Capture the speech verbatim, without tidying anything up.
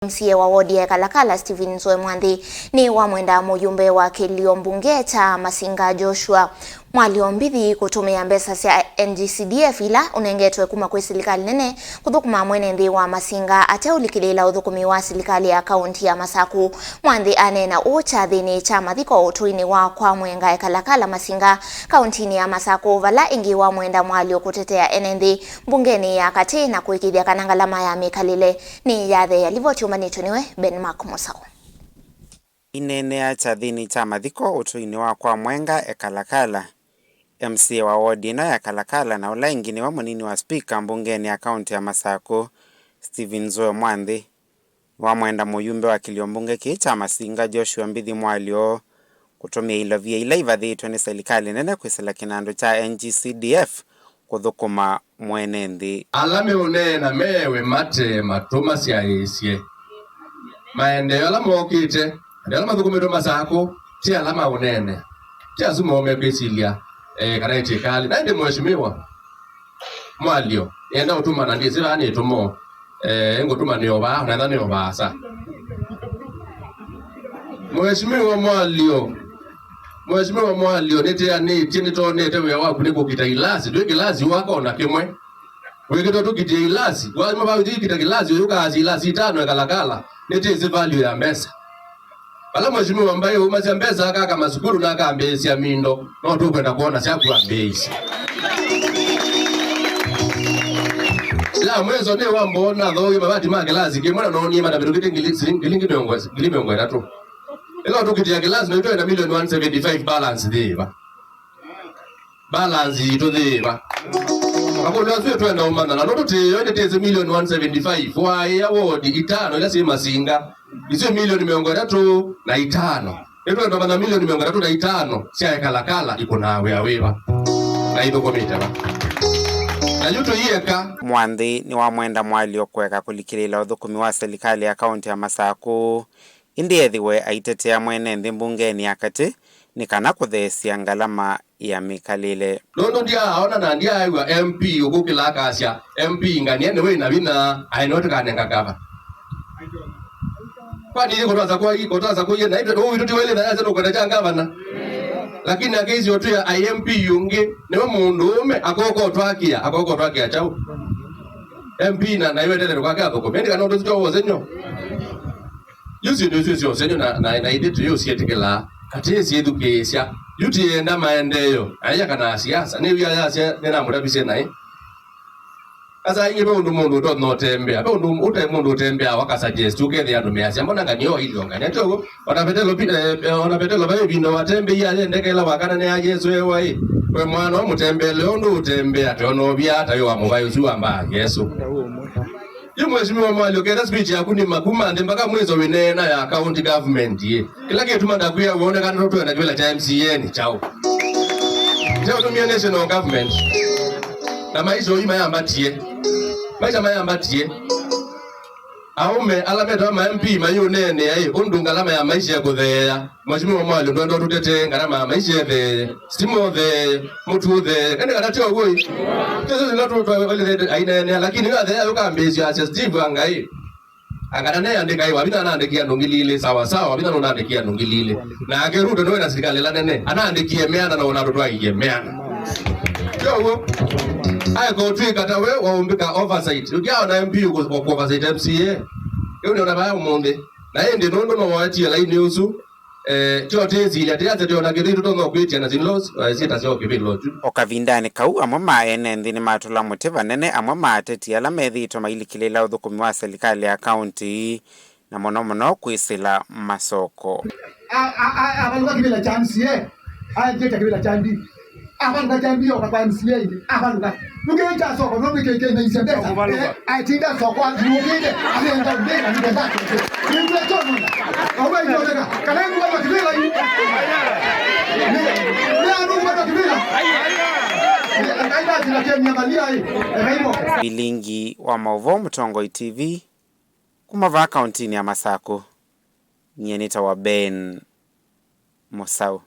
M C A wa wodi ya Ekalakala Stephen Nzoe Mwanthi nĩwamwenda mũyumbe wa kĩlio mbunge kya Masinga Joshua Mwalio Mbithi kũtũmĩa mbesa sya N G C D F ila ũnengetwe kuma kwĩ silikalĩ nene kũthũkũma mwene nthĩ wa Masinga ateũlikĩlĩĩla ũthũkũmi wa silikalĩ ya kaunti ya Masaku. Mwanthi aneena ũũ kyathĩnĩ kya mathiko ũtũinĩ wa kwa Mwenga Ekalakala Masinga, kauntinĩ ya Masaku, vala ĩngĩ wamwenda Mwalio kũtetea ene nthĩ mbungenĩ ya katĩ na kũĩkĩĩthya kana ngalama ya mĩkalĩle nĩyatheea. Livoti yũmbanĩtw'e nĩwe Ben Mark Mũsaũ. Aineenea kyathĩnĩ kya mathiko ũtũinĩ wa kwa Mwenga Ekalakala, M C A wa wodi ĩno ya Ekalakala na ũla ĩngĩ nĩwe mũnini wa spika mbungenĩ ya kaunti ya Masaku, Stephen Nzoe Mwanthi, nĩwamwenda mũyumbe wa kĩlio mbunge kĩĩ kya Masinga Joshua Mbithi Mwalio kũtũmĩa ilovia ila ivathĩtwe nĩ silikalĩ nene kwĩsĩla kĩnandũ kya N G C D F kũthũkũma mwene nthĩ. Ala meũneena meewe mate matũ masyaĩĩsye maendeeo ala mokĩte, andũ ala mathũkũmĩtwe Masakũ, ti ala maũneenea, ti asu moo mekwĩsilya, eh, kana ĩtĩkalĩ. Na ĩndĩ Mheshimiwa Mwalio, nĩenda ũtũma na ndyĩsĩ vaa nĩtũmo, eh, ngũtũma nĩ o vaa, na ethwa nĩ o vaasa. Mheshimiwa Mwalio, Mheshimiwa Mwalio, nĩtĩanĩtye, nĩtonete wĩa waku nĩ kũkita ilasi. Ndwĩ kĩlasi waka ona kĩmwe. Wĩkĩtwe tũkitie ilasi. Waima vau ũthi ũkita kĩlasi, ũyũ ũkaasya ilasi itano Ekalakala. Nĩtĩsĩ value ya mbesa. Vala Mheshimiwa Mbai aumasya mbesa akaka masukulu na akambĩĩsya mindo, no tũkwenda kwona syaku ambĩĩsya. Ya mwiso nĩ wambona athowie mavati ma kĩlasi kĩmwe na noonie matavĩtũkĩte ngili, silingi, ngilingi mĩongo, ngili mĩongo ĩtatũ. Ĩla ũtũkĩtia kĩlasi na itwenda million one seventy five balance thĩva. Balance yitũ thĩva. Makũlyo asu ĩtwenda ũmanya na nũndũ tĩyo ĩndĩ tĩsĩ million one seventy five. Waĩa wodi itano ila syĩ Masinga, isu million mĩongo ĩtatũ na itano. Nĩtwenda ũmanya million mĩongo ĩtatũ na itano sya Ekalakala ikũnaa wĩa wĩva na ithũkũmĩte va. Na yu tũieka. Mwanthi nĩwamwenda Mwalio kũeka kũlikĩlĩĩla ũthũkũmi wa silikalĩ ya kaunti ya Masakũ. Ĩndĩ ethĩwe aitetea mwene nthĩ mbungenĩ ya katĩ nĩ kana kũtheesya ngalama ya mĩkalĩle. Nũndũ ndyaaona na ndyaaĩw'a M P ũkũkĩla akasya, M P ngania nĩwe wĩ na vinya, aĩ nĩwe tũkanenga ngavana. Kwani kũtwasa kwa, kũtwasa kũie na itwe ũu itũ tiwelĩ na yase nũkwenda kya ngavana. Lakini akĩisyo twĩa I M P ũngĩ nĩwe mũndũũme akoka ũtwakĩa, akoka ũtwakĩa kyaũ? M P na naiwe tene kwake athũkũme. Ĩndĩ kana ũndũ sitwa wosenyo. Yu syĩndũ isu syosenyo na, na, na ithyĩ tũyũsyĩtĩkĩlaa, katĩ syĩthukĩĩsya. Yu tienda maendeeo, na ĩya kana siasa. Nĩ wia yasya, nĩnamũtavisye naĩ. Asa ingĩ ve ũndũ mũndũ ũtonya ũtembea. Ve ũndũ ũte mũndũ ũtembeaa wakasuggest, ũkethĩa andũ measya, mbona ngania o ilio ngania? Tyoguo, ona Petelo, Pi-, eh, eh, ona Petelo vai ĩvinda watembeie ayendekela wakana nĩ ya Yesũ ewa ĩ. We mwana ũmũtembeele ũndũ ũtembea, teonovia ata wĩ wa mũvaĩ ũsu wambaa Yesũ. Yu Mheshimiwa Mwalio, ketha speech yaku nĩ makuma nthĩ mpaka mwiso wĩneena ya county government ĩ. Kĩla kĩtuma ndakwĩa wonekana tũtwenda kĩvĩla kya M C A nĩ kyaũ? Kyaũtumie national government. Na maisha oyu mayambatie. Maisha mayambatie. Aũme ala metawa ma M P mayũneenea ĩ, ũndũ ngalama ya maisha ĩkũtheea. Mheshimiwa Mwalio ndwenda ũtũtetee ngalama ya maisha ĩtheee, stima ũtheee, mũtu ũtheee. Ĩndĩ kana ti ũw'o ĩ? Tĩsĩ sila tũtwaĩlĩte aineenea, lakini yu atheea yũkambĩĩsya asya Steve Angai. Angana neyandĩka ĩ, Wavinya anaandĩkie andũ ngili ilĩ, sawa sawa, Wavinya nũnaandĩkie andũ ngili ilĩ. Nake Ruto nĩwe na silikalĩ ĩla nene, anaandĩkie meana na ũnatũtwaĩie meana. Kyoguo, aeka ũtw'ĩka ta we waũmbĩka oversight. Ũkyaona M P ũkũ-, ũkũ oversight M C A. Ĩu nĩona vaya ũmũnthĩ. Na ĩndĩ nũndũ no waetie lainĩ ũsu, eh, tyo tĩsilya, tĩyasya tyo na kĩthĩ tũtonya kwĩtia na syĩndũ, eh, syĩta sya kĩvĩlo tu. O kavindanĩ kau, amwe ma ene nthĩ nĩmatũla mũtĩ vanene amwe ma ateti ala methĩĩtwe mailikĩlĩĩla ũthũkũmi wa silikalĩ ya kaunti na mũno mũno kwĩsĩla masoko. A, a, a, avalũka kĩvĩla kya M C A, aendete kĩvĩla kya M P. Avalũka kya M P oka kwa M C A ĩngĩ, avalũka. Nũkĩĩ kya soko, no nĩkĩkĩnaisya mbesa. Avalũka. Eh, aitinda soko, athũkĩte, athenda mbesa, nĩkenda. Nĩngwe chonona. Awe ndio kana ndio kĩvĩla hii. Nĩ, nĩ andu kwa kĩvĩla. Nĩ, kaida tina kenya malia hii. Ekaimo. Vilingi wa maũvoo Mũtongoi T V. Kuma vaa kauntinĩ ya Masakũ, nyie nĩtawa Ben Mũsaũ.